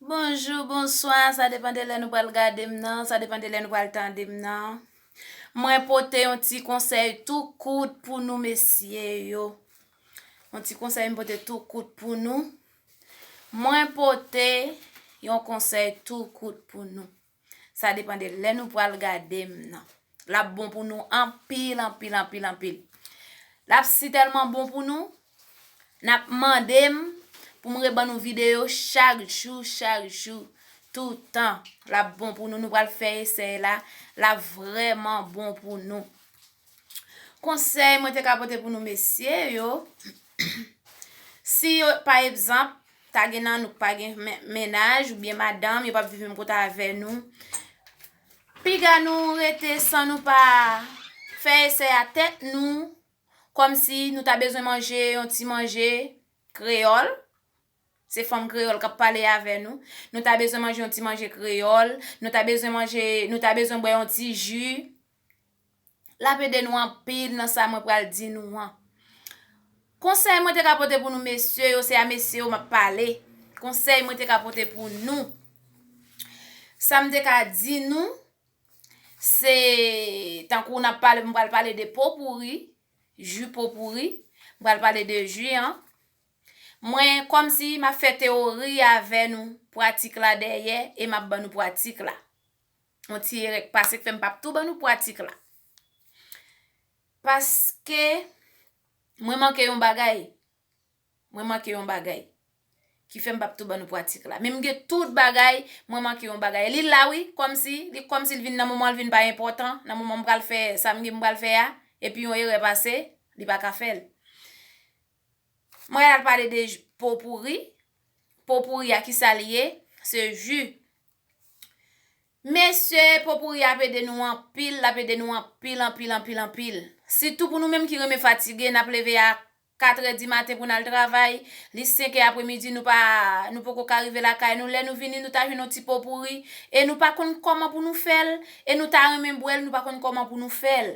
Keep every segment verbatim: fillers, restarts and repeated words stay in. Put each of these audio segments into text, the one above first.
Bonjou, bonswa, sa depann de lè nou pral gade m nan, sa depann de lè nou pral tande m nan. Mwen pote yon ti konsèy tou kout pou nou mesye yo. Yon ti konsèy m pote tou kout pou nou. Mwen pote yon konsèy tou kout pou nou. Sa depann de lè nou pral gade m nan. L ap bon pou nou anpil, anpil, anpil, anpil. L ap si tèlman bon pou nou, n ap mande m pou m reban nou videyo chak jou, chak jou, toutan. L ap bon pou nou, nou pral fè esèy la, l ap vrèman bon pou nou. Konsèy mwen te ka pote pou nou mesye yo, si yo, pa egzanp, ta gen nan nou k pa gen men- mennaj oubyen madanm, yo p ap viv menm kote avè nou, piga nou rete san nou pa fè esèy a tèt nou, kòmsi nou ta bezwen manje yon ti manje kreyòl. Se fanm kreyòl k ap pale avè nou. Nou ta bezwen manje yon ti manje kreyòl. Nou ta bezwen manje, nou ta bezwen bwè yon ti ji. L ap ede nou anpil nan sa mwen pral di nou an. Konsèy mwen te ka pote pou nou mesye yo, se a mesye yo m ap pale. Konsèy mwen te ka pote pou nou. Sa m te ka di nou, se tankou n ap pale, m pral pale de po pouri, ji po pouri. M pral pale de ji an. Mwen, kòmsi m ap fè teyori avè nou, pratik la dèyè, e m ap ban nou pratik la. Yon ti erè k pase k fè m p ap tou ban nou pratik la. Paske mwen manke yon bagay. Mwen manke yon bagay. Ki fè m p ap tou ban nou pratik la. Men m gen tout bagay, mwen manke yon bagay. Li la wi, kòmsi, li kòmsi l vin nan moman l vin pa enpòtan, nan moman m pral fè sa m gen m pral fè a, epi yon erè pase, li pa ka fè l. Mwen al pale de ji- po pouri. Po pouri a, kisa li ye? Se ji. Mesye, po pouri a ap ede nou anpil, l ap ede nou anpil, anpil, anpil, anpil. Sitou pou nou menm ki renmen fatige, n ap leve a katrè di maten pou n al travay, li senkè apremidi, nou pa, nou poko ka rive lakay nou. Lè nou vini, nou ta jwenn yon ti po pouri, e nou pa konn kòman pou nou fè l, e nou ta renmen bwè l, nou pa konn kòman pou nou fè l.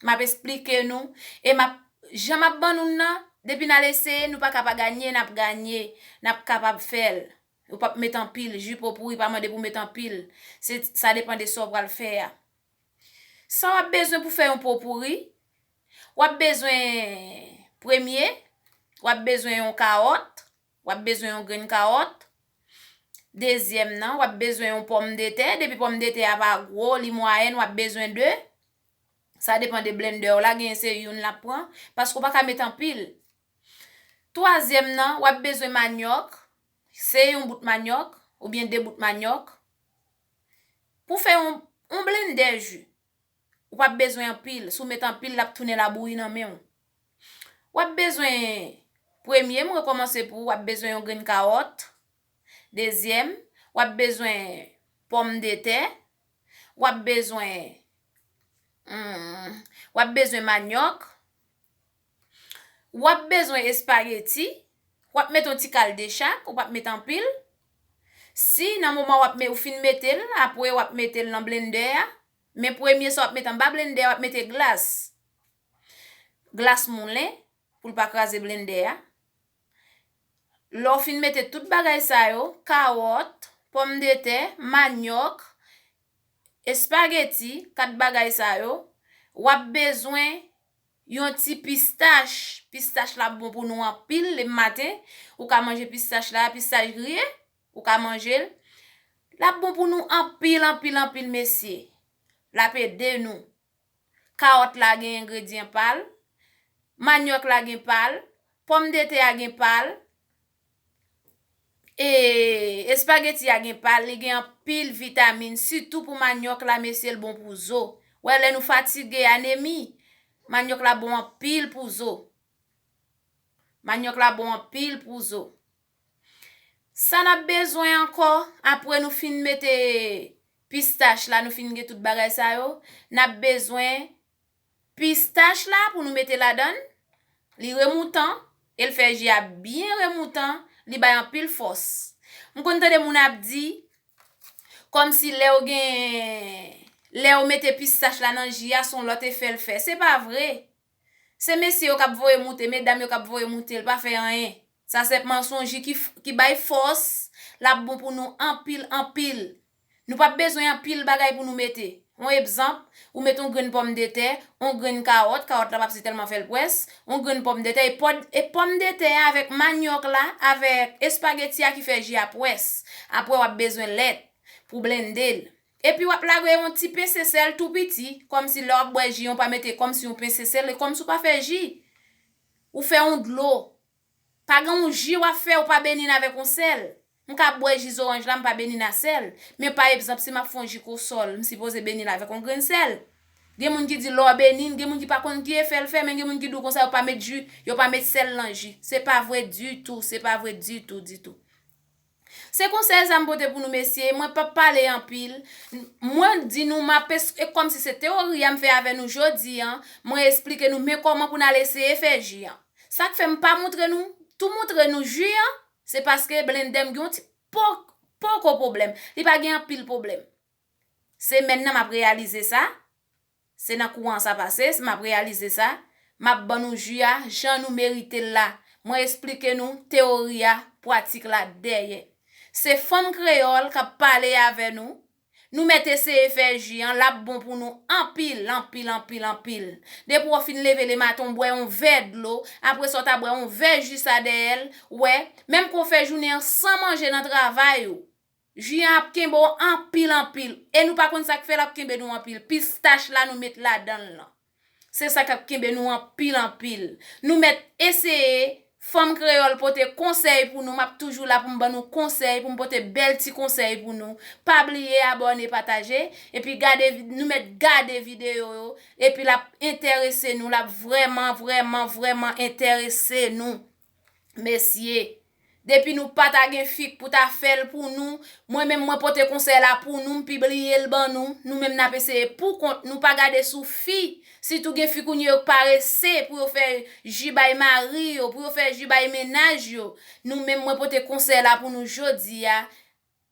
M ap esplike nou, e m ap, jan m ap ban nou l nan, depi n al eseye, nou pa ka pa ganye, n ap ganye, n ap kapab fè l. Ou p ap met anpil, ji po pouri pa mande pou w met anpil. Se, sa depann de sa w pral fè a. Sa w ap bezwen pou fè yon po pouri, w ap bezwen, premye, w ap bezwen yon kawòt, w ap bezwen yon grenn kawòt. Dezyèm nan, w ap bezwen yon pòmdetè. Depi pòmdetè a pa gwo, li mwayèn, w ap bezwen de. Sa depann de blendè w la, genyen se youn l ap pran, paske w pa ka met anpil. Twazyèm nan, w ap bezwen manyòk, se yon bout manyòk oubyen de bout manyòk. Pou fè yon, yon blendè ji, ou p ap bezwen anpil. Si w met anpil, l ap tounen labouyi nan men w. W ap bezwen, premye, m rekòmanse pou w, w ap bezwen yon grenn kawòt. Dezyèm, w ap bezwen pòmdetè. W ap bezwen, hmm, w ap bezwen manyòk. W ap bezwen espageti. W ap met yon ti kal de chak, ou p ap met anpil. Si nan moman w ap met, ou fin mete l, apre w ap mete l nan blendè a. Men premye sa w ap mete anba blendè a, w ap mete glas. Glas moulen, pou l pa kraze blendè a. Lè w fin mete tout bagay sa yo, kawòt, pòmdetè, manyòk, espageti, kat bagay sa yo, w ap bezwen yon ti pistach. Pistach la bon pou nou anpil, le maten, ou ka manje pistach la, pistach griye, ou ka manje l. L ap bon pou nou anpil, anpil, anpil, mesye. L ap ede nou. Kawòt la gen engredyan pa l, manyòk la gen pa l, pòmdetè a gen pa l, E, espageti a gen pa, li gen anpil vitamin, sitou pou manyòk la, mesye, l bon pou zo. Wè, lè nou fatige, anemi, manyòk la bon anpil pou zo. Manyòk la bon anpil pou zo. Sa n ap bezwen ankò, apre nou fin mete pistach la, nou fin gen tout bagay sa yo, n ap bezwen pistach la pou nou mete ladan l. Li remoutan, e l fè ji a byen remoutan, li bay anpil fòs. M konn tande moun ap di, kòmsi lè w gen, lè w mete pistach la nan ji a, se yon lòt efè l fè. Se pa vre. Se mesye yo k ap voye moute, medam yo k ap voye moute, l pa fè anyen. Sa senpman se yon ji ki, f- ki bay fòs, l ap bon pou nou anpil, anpil. Nou p ap bezwen anpil bagay pou nou mete. Yon egzanp, ou mete yon grenn pòmdetè, yon grenn kawòt, kawòt la p ap si tèlman fè l pwès, yon grenn pòmdetè, e pòd- e pòmdetè a avèk manyòk la, avèk espageti a ki fè ji a pwès. Apre w ap bezwen lèt pou blende l. Epi w ap lage yon ti pense sèl tou piti, kòmsi lè w ap bwè ji an, w pa mete kòmsi yon pense sèl, e kòmsi w pa fè ji. Ou fè yon dlo. Pa gen yon ji w ap fè, ou pa beni l avèk yon sèl. M ka bwè ji zoranj la, m pa beni l a sèl. Men pa egzanp, si m ap fè yon ji kosòl, m sipoze beni l avèk yon grenn sèl. Gen moun ki di lò beni l, gen moun ki pa konn ki efè l fè, men gen moun ki di w konsa yo pa met ji, yo pa met sèl nan ji. Se pa vre ditou, se pa vre ditou, ditou. Se konsèy sa m pote pou nou, mesye. Mwen p ap pale anpil. Mwen di nou, m ap es- e kòmsi se teyori a m fè avè nou jodi a. Mwen esplike nou men kòman pou n al eseye fè ji a. Sa k fè m pa montre nou, tou montre nou ji a, se paske blendè m gen yon ti po- poko pwoblèm. Li pa gen anpil pwoblèm. Semèn nan, m ap reyalize sa. Se nan kouran sa pase, m ap reyalize sa. M ap ban nou ji a jan nou merite l la. Mwen esplike nou teyori a, pratik la dèyè. Se fanm kreyòl k ap pale avè nou. Nou mèt eseye fè ji an, l ap bon pou nou anpil, anpil, anpil, anpil. Depi w fin leve lematen, w bwè yon vè dlo, apre sa w ta bwè yon vè ji sa dèyè l, wè, menm ke w fè jounen an san manje nan travay ou, ji an ap kenbe w anpil, anpil. E nou pa konn sa k fè l ap kenbe nou anpil. Pistach la nou met ladan l lan. Se sa k ap kenbe nou anpil, anpil. Nou mèt eseye. Fanm kreyòl pote konsèy pou nou. M ap toujou la pou m ban nou konsèy, pou m pote bèl ti konsèy pou nou. Pa bliye abòne, pataje, epi gade vi- nou mèt gade videyo yo, epi l ap enterese nou, l ap vrèman, vrèman, vrèman enterese nou. Mesye, depi nou pa ta gen fik pou ta fè l pou nou, mwen menm mwen pote konsèy la pou nou, m pibliye l ban nou, nou menm n ap eseye pou kont nou, pa gade sou fi. Sitou gen fi kounye yo k parese pou yo fè ji bay mari yo, pou yo fè ji bay mennaj yo. Nou menm mwen pote konsèy la pou nou jodi a.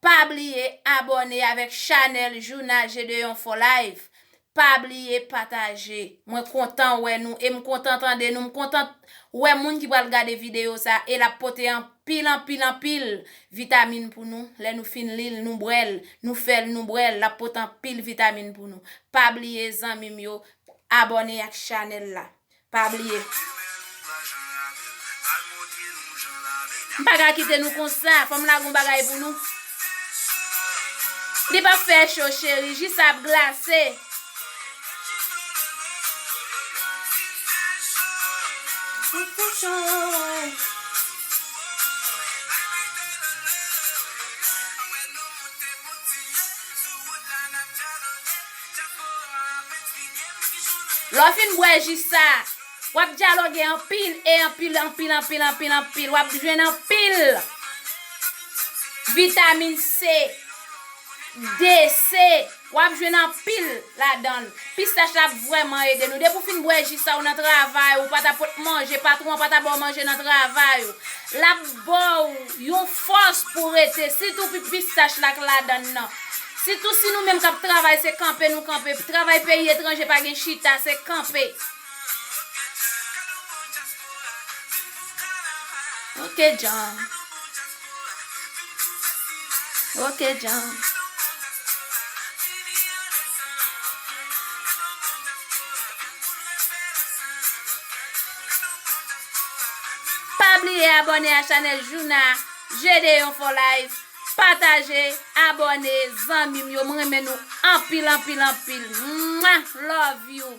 Pa bliye abòne avèk chanèl Jouna Gedeon for Life. Pa bliye pataje. Mwen kontan wè nou e m kontan tande nou. M kontan wè moun ki pral gade videyo sa e l ap pote anpil, anpil, anpil vitamin pou nou. Lè nou fin li l, nou bwè l, nou fè l, nou bwè l, l ap pote anpil vitamin pou nou. Pa bliye zanmi m yo, abòne ak chanèl la. Pa bliye. M pa ka kite nou konsa. Fò m lage yon bagay pou nou. Li p ap fè cho, cheri. Ji sa ap glase. Lè w fin bwè ji sa, w ap dyaloge anpil e anpil, anpil, anpil, anpil, anpil. W ap jwenn anpil vitamin C, D, C. W ap jwenn anpil ladan l. Pistach la ap vrèman ede nou. Depi w fin bwè ji sa, ou nan travay, ou pa ta pot manje, patwon an pa ta ba w manje nan travay ou. L ap ba w yon fòs pou w rete, sitou pi pistach la k ladan l nan. Sitou si nou menm k ap travay, se kanpe nou kanpe. Travay peyi etranje pa gen chita, se kanpe. Ok, John. Ok, John. Pa bliye abòne a chanèl Jouna Gedeon for Life. Pataje, abòne, zanmi m yo. Mwen renmen nou anpil, anpil, anpil. Mwah! Love you.